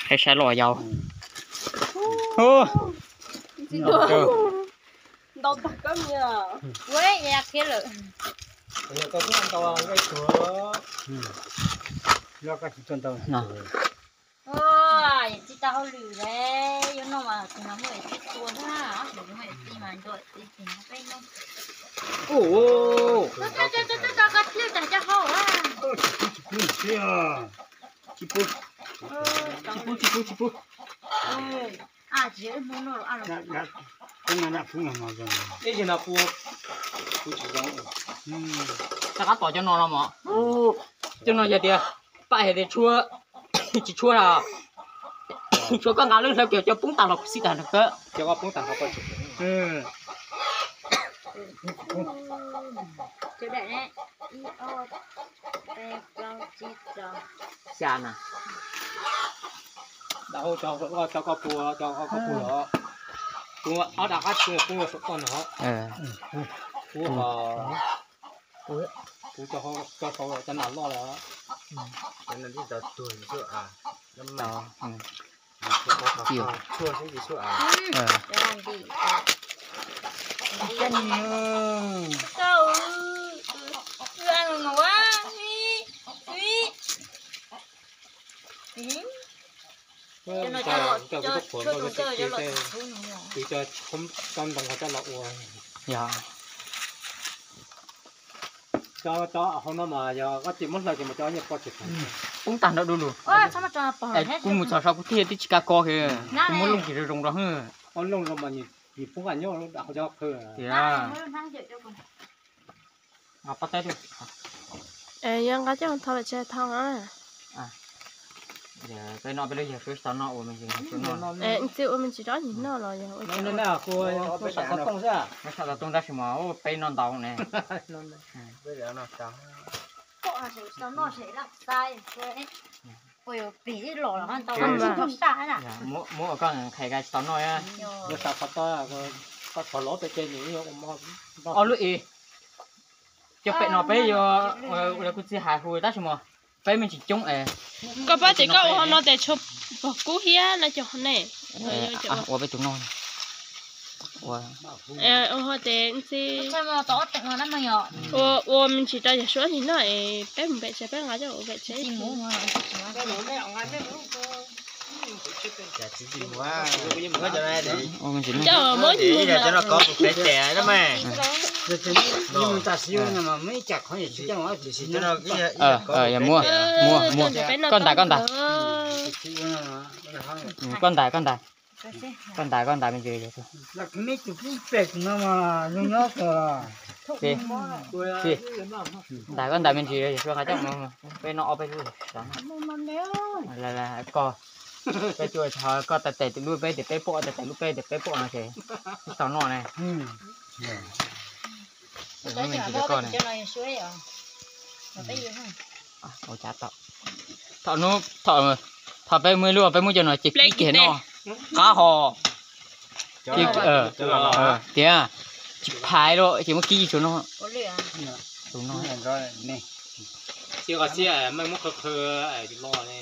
Qheb saib los yau. Ntau tag koj niag. Ua ya khiab lawm. Tsis tau hauj lwm le, yuav noj mas tus no muaj tib tua na, tus no muaj tib mas nco tib tis peb noj. Koj pliag tas coj hau a. Tsis pub, tsis pub, tsis pub, tsis pub. Ib yam no pub, pub tsis zoo. Rov qab pom cov no los mas. Cov no yog tias paj hais tias tshuab, tsis tshuab los tshuab koj nqa lub hlawv kiag coj poob tag los xij tag nrho kawg. Coj poob tag nrho. Xya na. Cov koj pua, cov koj pua los kuv ob daim qab txia pub saum toj no. Kuv, kuv cov hau cov nas loj lawm. Cov no tib tau tuag tsis tshuab a. Tshuab xwb tsis tshuab a. Cov ntoo coj los ua. Yog. Cov hauv no mas yog koj tsis muab hlawv ces mas cov nyiaj poj tsis poob tag nrho du lug. Kuv mus txog saum kuv thiaj twb tsis kav koj, kuv muab looj ces zoo zoo rau. Looj zoo mas nws poob qas nyob qhov qhawv. Tiag. Yuav nqa coj thau lawm tsis thau na. Peb no peb lub yawg suav tsis tau noj ua me ntsis, tsis ua me ntsis rau nim noj los yog ua tau tooj tab sis mas peb noj ntau ne. Muab ua koj nqhis ka tsis tau noj. Ob lub es, cov pem no peb yuav ua kuv txiv hais hu tab sis mas peb me ntsis coob es. Koj pab ces koj ua hauv no tes tshuav pog kub thiab no cov ne. Ua peb tus noj. Ua hauv tes ntxi. Ua me ntsis rau yawg suav nim noj es peb mus pem tsev peb nqa coj ua pem tsev. Coj muab yog muab, muab, muab. Koj ntais, koj ntais. Koj ntais, koj ntais. Koj ntais, koj ntais me ntsis. Ntais, koj ntais me ntsis, peb noj ob peb lub. Koj, peb tes tes lub peb tias peb pom, tes tes lub peb tias peb pom no ces tsis tau noj ne. Thaum no, thaum peb muaj ib lub peb muab cov no ces kib kiag noj qab ho. Tiag, tsis phais los ces muab kib tsuas noj. Tus no, xiab qhov xiab meej muab qhwv qhwv los ne.